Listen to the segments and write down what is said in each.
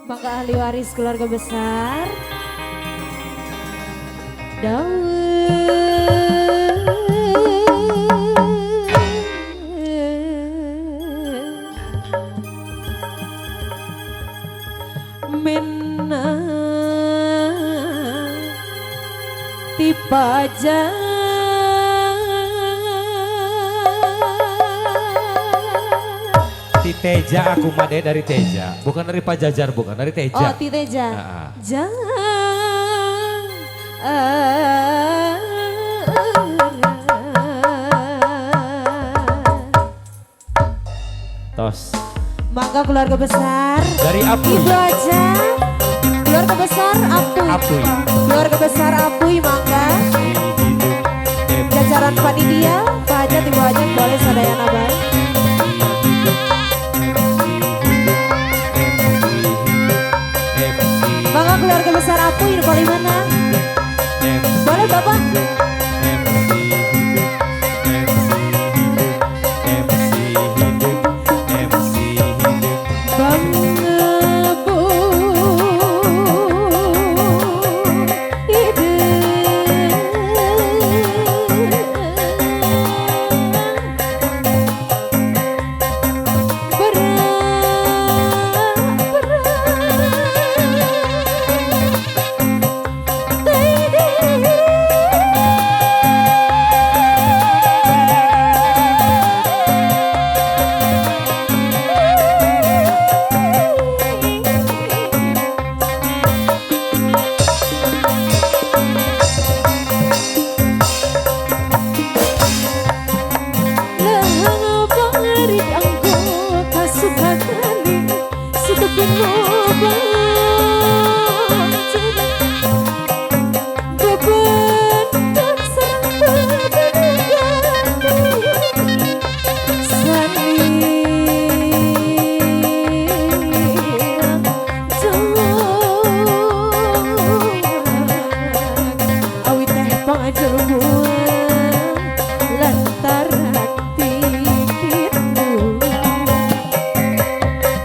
Maka ahli waris keluarga besar Daun Mena Tipaja Ti Teja aku made dari Teja, bukan dari Pajajar, bukan dari Teja. Oh, ti Teja. Tos. Mangga keluarga besar. Dari Apuy. Ibu aja. Keluarga besar Apuy. Apuy. Keluarga besar Apuy mangga. Jajaran panitia, Pak Hajat, Ibu Hajat boleh sadayana bae. Mangga keluarga besar Apuy di mana? Boleh Bapak?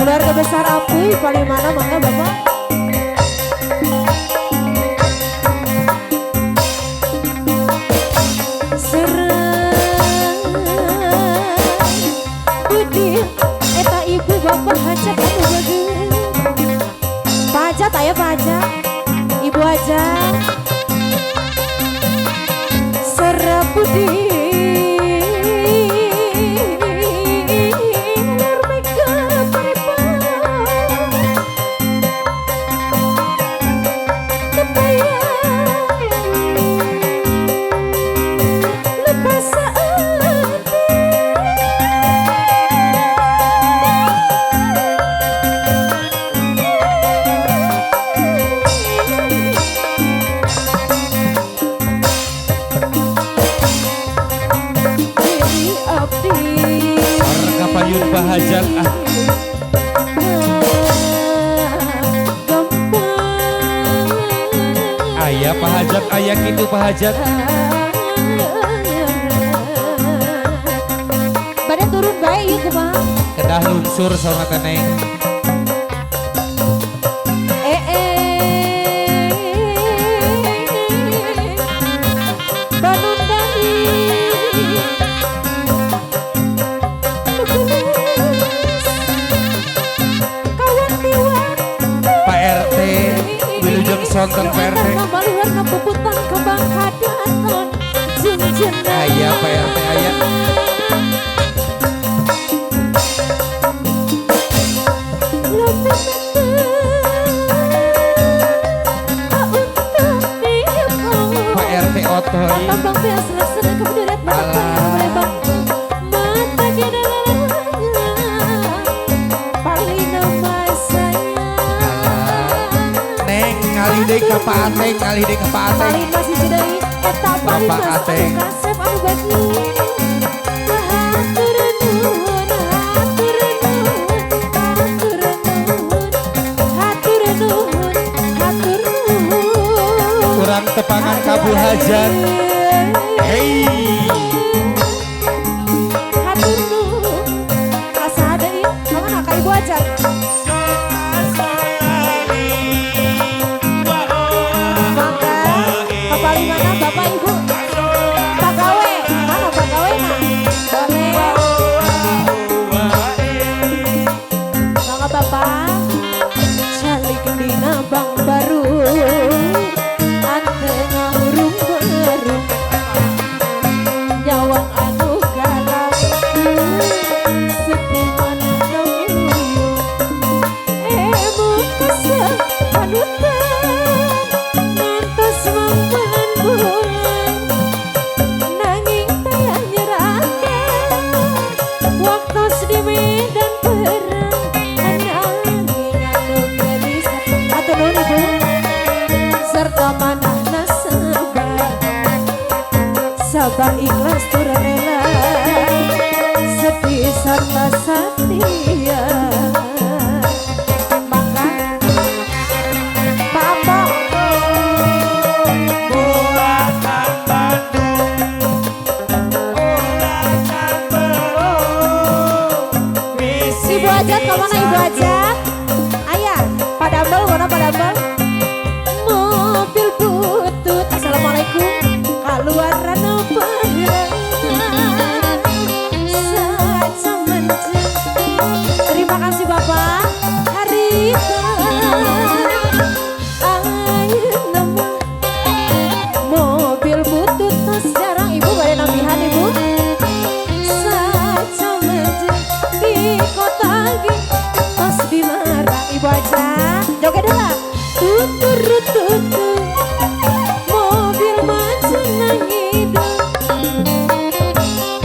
Keluarga besar Apuy paling mana mangga Bapak? Serang Budi eta ibu bapak hajat anu bagus. Pak Hajat aya Pak Hajat, Ibu Hajat. Serang Budi Hajat ah. Ayah Pak Hajat, ayah gitu Pak Hajat. Pada turun baik ya kumaha. Kedah lungsur sama teneng. Sonten Pak RT. Ayah Pak RT ayah. Pak RT otoy. Ngalih deui ka Pak Ateng, ngalih deui ka Pak Ateng. Paling masih deui eta paling Bapak Ateng. Kasep anu bagus. Hatur nuhun, hatur nuhun, hatur nuhun, hatur nuhun, hatur nuhun. Kurang tepangan ka Bu Hajat. Hei. Hatur nuhun. Asa deui, ka mana ka Ibu Hajat? Hajat kemana Ibu Hajat? Ayah, Pak Dambel mana Pak Dambel? Mobil butut. Assalamualaikum. Kaluaran baheula. Terima kasih Bapak. Harita ayeuna mah mobil butut tos jarang. Ibu bade nambihan Ibu. Sacameje di kota ge tos dilarang. Ibu aja joget heula. Tutur tutur mobil maju nangidul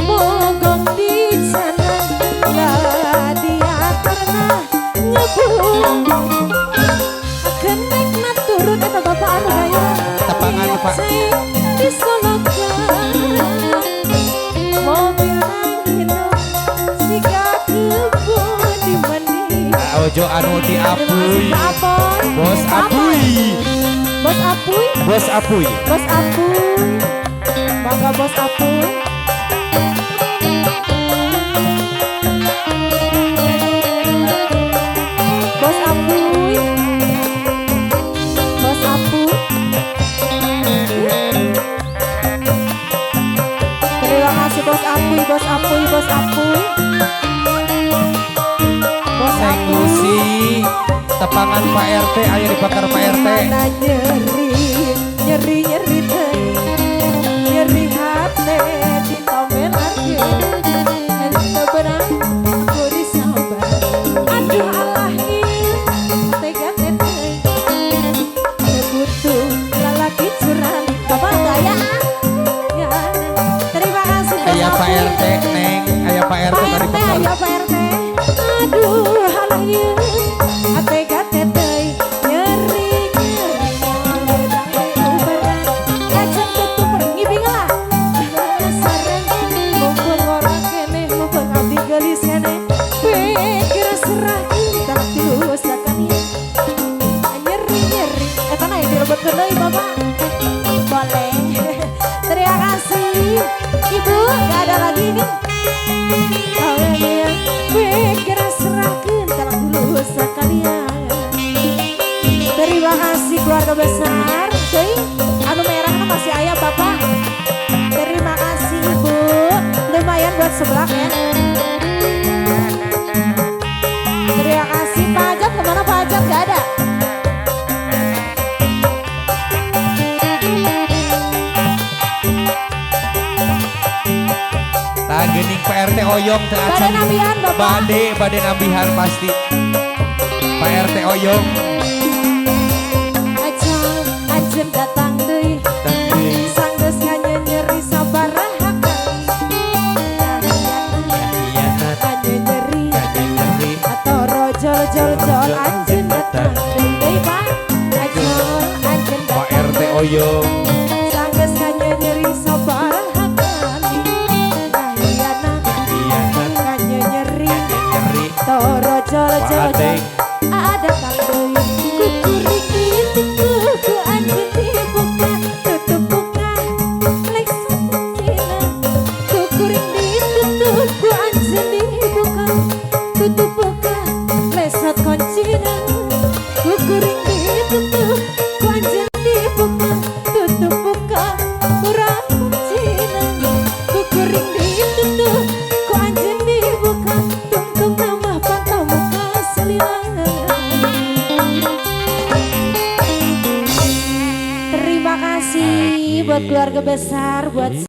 mogok di sana radiatorna ngebung kenekna turun eta bapak anu gaya Tepangan, Pak. Disolokan mobil nangidul siga kebun di mandi. Ojo anu di Terima kasih Apuy. Pak Apoy. Bos Pak Apuy. Bos Apuy. Bos Apuy. Bos Apuy. Mangga Bos Apuy. Bos Apuy. Bos Apuy. Terima kasih Bos Apuy, Bos Apuy, Bos Apuy. Bos Neng Apuy. Lucy. Tepangan Pak RT, ayo dibakar Pak RT. Mana nyeri, nyeri nyeri teh, nyeri hate ditomelarkeun. Henteu beunang ku disabar. Aduh Allah ieu tega teh teuing. Teu butuh lalaki curang. Bapak teu aya ah. Ya, terima kasih Bos Aya Pak Apuy. RT, Neng, aya Pak RT Pak tadi RT, bakar. aya Pak RT. Aduh alah ieu tega teh teuing. Nyeri nyeri moal beunang kacang tutup ngibing lah. Sareng mumpung ora keneh mumpung abdi geulis keneh. Pikir serahkeun talak tilu sakalian. Nyeri nyeri eta na dilebetkeun deui Bapak. Boleh. Terima kasih. Ibu, gak ada lagi ini. Pikir serahkeun talak tilu sakalian. Terima kasih keluarga besar. Deui, anu merahna masih aya Bapak. Terima kasih Ibu. Lumayan buat seblak ya. Terima kasih Pak Ajat, kemana Pak Ajat? Gak ada. Tah geuning Pak RT oyong teu Bade acan. nambihan Bapak. Bade, bade nambihan pasti. Pak RT oyong. Ajal anjeun datang deui. Sanggeus nyeri sabaraha kali. Hianat, Anu nyeri nyeri. atau rojol jol jol anjeun datang deui Pak. Ajal anjeun Pak datang RT oyong. Sanggeus nyeri sabaraha kali. Hianat Hianat, anu nyeri nyeri. toro jol Pak jol jol Ateng. ada deui kukuring ditutup ku anjeun dibuka tutup buka leksa kuncina kukuring ditutup ku anjeun dibuka tutup buka lesot kuncina kukuring ditutup ku anjeun dibuka tutup buka kurang kuncina kukuring ditutup ku anjeun dibuka tungtung nama pantau muka salila. Terima kasih buat keluarga besar, buat